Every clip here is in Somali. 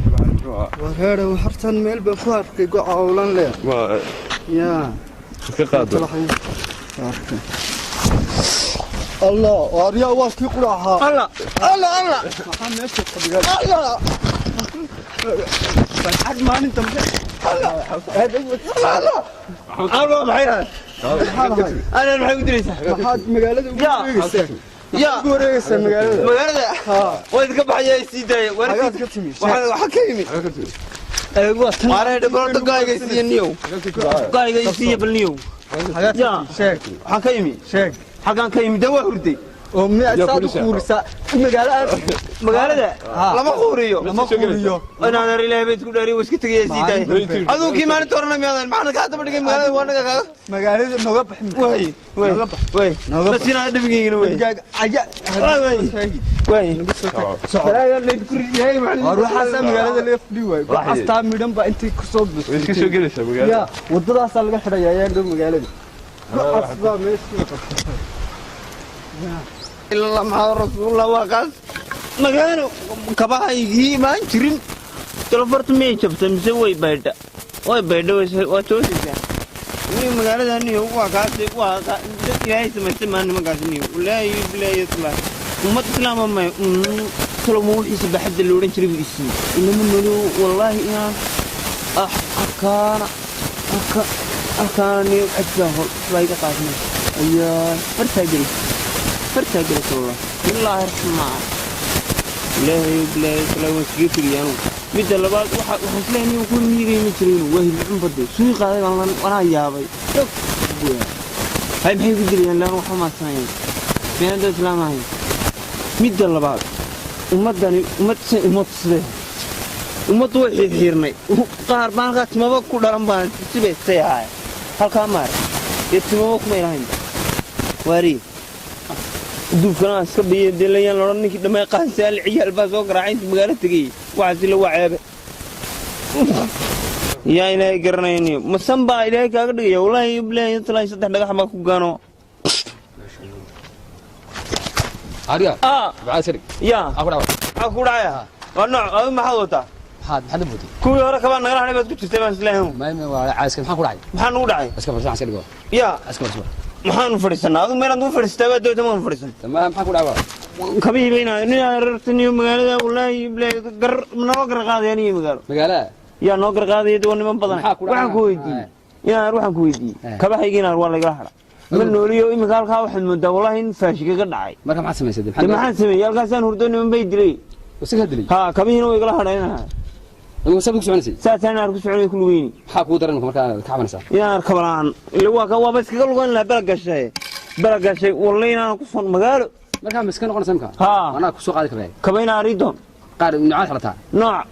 Wareere, hartan meel baan ku arkay goca owlan leh. Waa yaa iska qaado. Allah, waaryaa, waa kii qura ahaa. Allah, Allah, Allah! Maxaa meesha fadhiga? Allah, farxad maalin dambe. Allah, Allah! Allah, maxay ahayd? Maxaa lahay? Anan maxay u dilaysaa? Maxaad magaalada ugu Yaa. wareegaysaa? Yaa. Ugu wareegaysaa magaalada? Magaalada haa. Waa idinka baxaya, sii daaya. Xagaad ka timi? Waxaa ka yimi Waa tan. Waaree, dhabalta gaayga siiya niyow, gaayga siiya bal niyow. Xagaad ka Yaa. timi? Sheeg. Waxaan ka yimi Sheeg. Xaggaan ka yimi dee, waa hurday. Oo miyaad Yaa saad u kulisa. quurisaa magaalo aad? Magaalada Haa. lama quuriyo. Lama quuriyo. Inaadan Ilaahay bay isku dhaariyo, waa iska tegaya, sii daaya. Maalin dambe. Aduu kii maalinta horena miyaadan maxaana kaa daba dhigay magaalada? Waa naga kaaga. Magaalada nooga baxi. Way way. Nooga bax. Way. Nooga bax. Bas inaa dhabigeygana way. Gaaga aya. Way. Sheegi. Way. Soco. War. War, waxaasaa magaalada laga fuli waayo. Go'astaa midhan baa intay kusoo Way iska soo gelaysaa magaalada. Ya, wadadaasaa laga xidhaya ayaa dhow magaalada. Go'as baa meeshii qabtay. Ilaa maxaa rasuulullah, waa kaas magaalo kabahaygii maan jirin. Telefarta miyay jabtay mise way baydha? Way baydha, waa toosaysaa. Ni magaalada niyo waa kaas, waa dad Ilaahay samaystay maa nimankaas niyo. Wallaahi bilaahi islaam, ummad islaama may talo ma wixiisa baxadda la odhan jiray buu isiiyey. Ilama nolo, wallaahi inaan ah halkaana halka halkaana niyo cajbaa hol baa iga qaadnay. Ayaa fartaa geli, fartaa gelaysa. Wallah, bismillaahi raxmaan, ilaahay bilaahi talaa, waan iskaga tegaya anugu. Midda labaad, waxaan isleeyahay nin kuwa miyiga ma jirayno, waa hilcun badde suuqi qaaday baan wanaa yaabay. Hay, maxay ku dilayaan? Laan waxba maan samayn, miyaan dad islaam ahayn? Midda labaad, ummaddani ummad ummad sidee ummaddu way xiirxiirnay. Qaar baan halkaa timaba ku dhalan baan sibaystay ahaay halkaa maar dee timaba kumay lahayn. Waariye, duufkana iska biyo dee layaan loodhan ninkii dhamay qaansaal ciyaal baa soo garaacay intuu magaalo tegayey. Waxaas ila waa ceebe. Yaa Ilaahay garanayniyo, masan baa Ilaahay kaaga dhigaya. Wallaahi bilaahi talaahi, saddex dhagax baa ku gaano. Arya. Aa. Maxaa sirig? Yaa. Aku dhaw. Maxaa ku dhacaya? Waa nooc adu maxaad wataa? Maxaad la bootay? Kuwii hore kabaa nagala hadhay baad ku jirtay baan isleeyahay. Ma waa caaska, maxaa ku dhacay? Maxaa nugu dhacay? Iska fadhiisan, iska dhigo. Yaa. Iska fadhiisan. Maxaanu fadhiisanaa? Adu meelaad ugu fadhiistaa baa dowta maanu fadhiisan. Tamaam, maxaa ku dhacay waa? Kabihii bayna nin rartaniyo magaalada, wallaahi bilaahi gar noo gar qaadaya niyo magaalo. Magaalada? Yaa noo gar qaadaya dee, waa niman badan. Maxaa ku dhacay? Waxaan ku weydiiyey inaan waxaan ku weydiiyey Eh. kabahayga inaan waa lagala hadha ma nooliyo. Iminka halkaa waxaad moodaa wallahi in faashi kaga dhacay. Marka maxaad samaysay? De maxaan sameeyey? Halkaasaan hurdo, niman bay dilay. Iska dilay? Ha, kabihiina way igala hadheen. Adigu sabab ku soconaysay? Saasaan inaan ku soconay ku lugeyni. Maxaa kugu daran marka aad ka cabanaysaa? Inaan kabalaan ila waa ka waaba iskaga lugayn lahaa. Bala gashay, bala gashay, wallahi inaan ku son magaalo. Marka ma iska noqonaysaa imka? Haa. Anaa ku soo qaadi kabay. Kaba inaan aridoon. Qaar noocaad xirataa? Nooc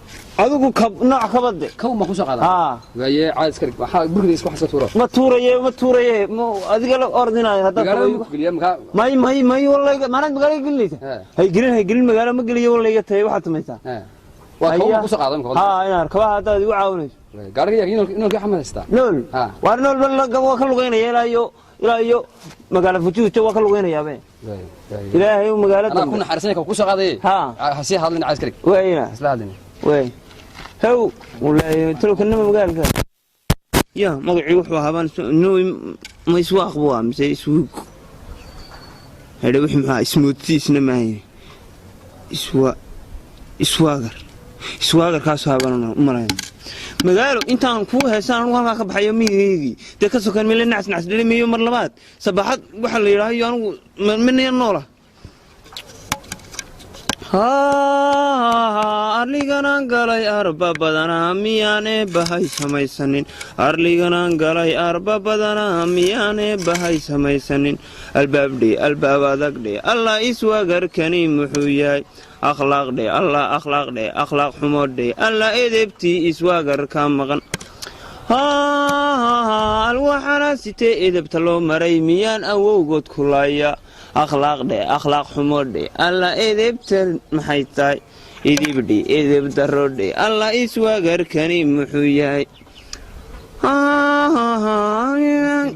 adigu kab nooc kabade. Kow ma ku soo qaadaa? Haa. Waaye, caad iska dhig. Waxaa burkida isku xaska tuuro. Ma tuuraye, ma tuuraye, ma adiga la ordinayo haddaad Magaalada kaba ku geliya marka. May may may, wallahi maanaad magaalada gelinaysa. He. Hay gelin, hay gelin, magaalo ma geliyo, wallahi iga tahay. Waxaad samaysaa. He. Waa kow ma ku soo qaada imka? Haa, inaan kabaha haddaad igu caawinayso. Gaariga yaa inuu xamad haystaa. Nool. Ha. Waar nool ba waa ka lugeynaya ilaa iyo magaalo fujuuja, waa ka lugeynayaa. Ilaahay u magaalo Anaa ku dambe. naxariisanay ka ku soo qaaday. Haa. Ha sii hadlin, caad iska dhig. Wayna. Isla hadlin. Way how, wallaahi tolkanima magaalka ya magacii wuxuu ahaa baan ma iswaaq buu ahaa mise iswiig hedhe wixii maxaa ismoodsiisna maahayn, iswa iswaagar, iswaagarkaasuu ahaa baan u malayn. Magaalo intaan kuu heesaan anugu halkaa ka baxayo miyigaygii dee ka sokan mele nacas nacas dhalimayo. Mar labaad sabaxad waxaa la yidhaaha iyo anigu minaya noola. Arliganaan galay arba badanaa, miyaane bahay samaysanin? Arliganaan galay arba badanaa, miyaane bahay samaysanin? Albaabdhe, albaab adagdhe, Allah iswagarkani muxuu yahay? Akhlaaqdhe, Allah akhlaaqdhe, akhlaaq xumodhe, Allah edebtii iswagar ka maqan. Hal waxaana sitee edebta loo maray miyaan awowgood kulaaya? Akhlaaq dhe, akhlaaq xumo dhe, alla edebta maxay tahay? Idibdhe, edeb daro dhe, alla iswaagarkani muxuu yahay?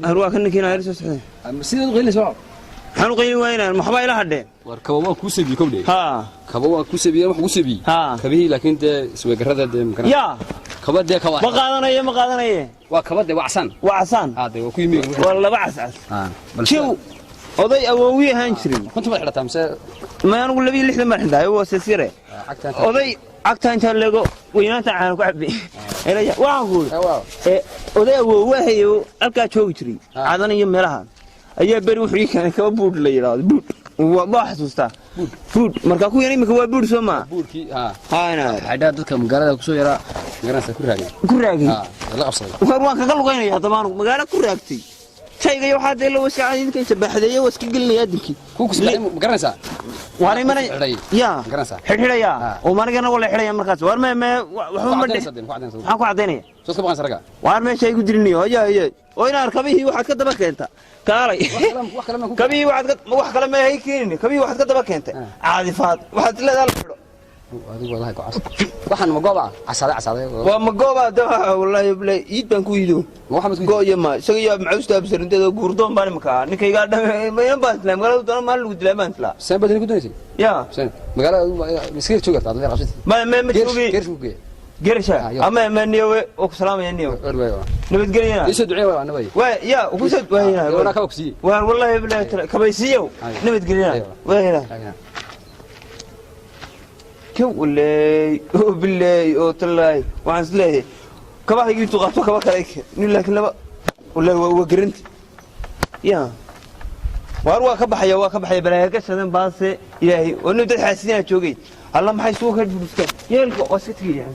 Har waa ka ninkiina soo socday. Sidaad u qaylinaysa? Maxaan u qaylin waynaan? Waxbaa ila hadheen. War kaba waa kuu sabiyey kowdhe. Haa. Kaba waa kuu sabiyey, wax kuu sabiyey. Haa. Kabihii laakiin dee isweegarada dee makana. Yaa. Kaba dee kaba. Ma qaadanayo, ma qaadanaye. Waa kaba dee, waa casaan. Waa casaan. Haa dee, waa ku yimi. Waa laba cascas. Haa, bal jiw oday awoowi ahaan jirin. 50 baad xidhataa mise? Ma anigu 62 baan xidhaay, waa sisire. Cagtaan. Oday cagta intaa leego weynaanta caana ku cabi elaya waxaan ku uri. Waa. Ee oday awoowahayo halkaa joogi jiray Ah. Cadan iyo meelaha ayaa beri wuxuu ii keenay kaba buudh la yidhaahdo buudh. Waa xasuustaa buudh. Markaa ku yar imika waa buudh, soo maa? Buurkii haa. Haana. Xidhaa dadka magaalada kusoo yaraa magaranaysa ku raagay. Ku raagay. Haa, la qabsaday. War waan kaga lugaynaya haddaba anugu magaalo ku raagtay shayga iyo waxaa dee la waska idinka sabaxdeeye waa iska gelinaya adinkii. Kuu kusbaxay ma garanaysaa? Waan imanay. Xidhay. Ya. Ma garanaysaa? Xidhxidhaya. Ah. Oo manigana waa la xidhaya markaas. War me me waxba ku ma dhe cadaynaysaa dee, ku cadaynaysaa. Maxaan ku cadaynaya? Soo iska baqanaysa ragga. Waar meesha igu dilinayo haya haya oo inaan kabihii waxaad ka daba keenta kaalay. Wax kale ma ku Kabihii waxaad ka wax kale ma hay keenin, kabihii waxaad ka daba keentay. Ah. Caadifaad waxaad leedahay la xidho. Adigu wallahi ku cas. Waxaan ma gooba casaaday casaaday. Waa ma gooba da wallahi bilay iid baan ku iido. Ma waxa mad ku Gooyo ma isaga iyo macuusta absarinteeda guurdoon baan imika ninkaygaa dhame inan baan islaa magaalada doona maalin lagu dilaa baan islaa. Seen baad ku doonaysay? Ya. Seen magaalada miskiin joogi kartaa aad qabsatay. Ma joogi. Geersh ku geey. Gersha. Ah, yo. Ama ma niyowe oo ku salaamaya niyow. War waay. Nabadgelyana. Isoo duceey waa nabay. Waa ya ugu soo waayna. Wana kaba ku siiyey. Waar wallahi billahi kabaysiyow. Ayo. Nabadgelyana. Ayo. Waayna kow walay oo billahi oo tallahi waxaan is leeyahay kabahaygii intuu qaato kaba kale ii keen nin, laakiin laba wallahi waa garanti ya. Waar waa ka baxaya, waa ka baxaya balaayo ka shadan baase ilaahay oo nin dad xaasidinaa joogay. Alla maxay isugu ka buristaan yeelka waa iska tegaya.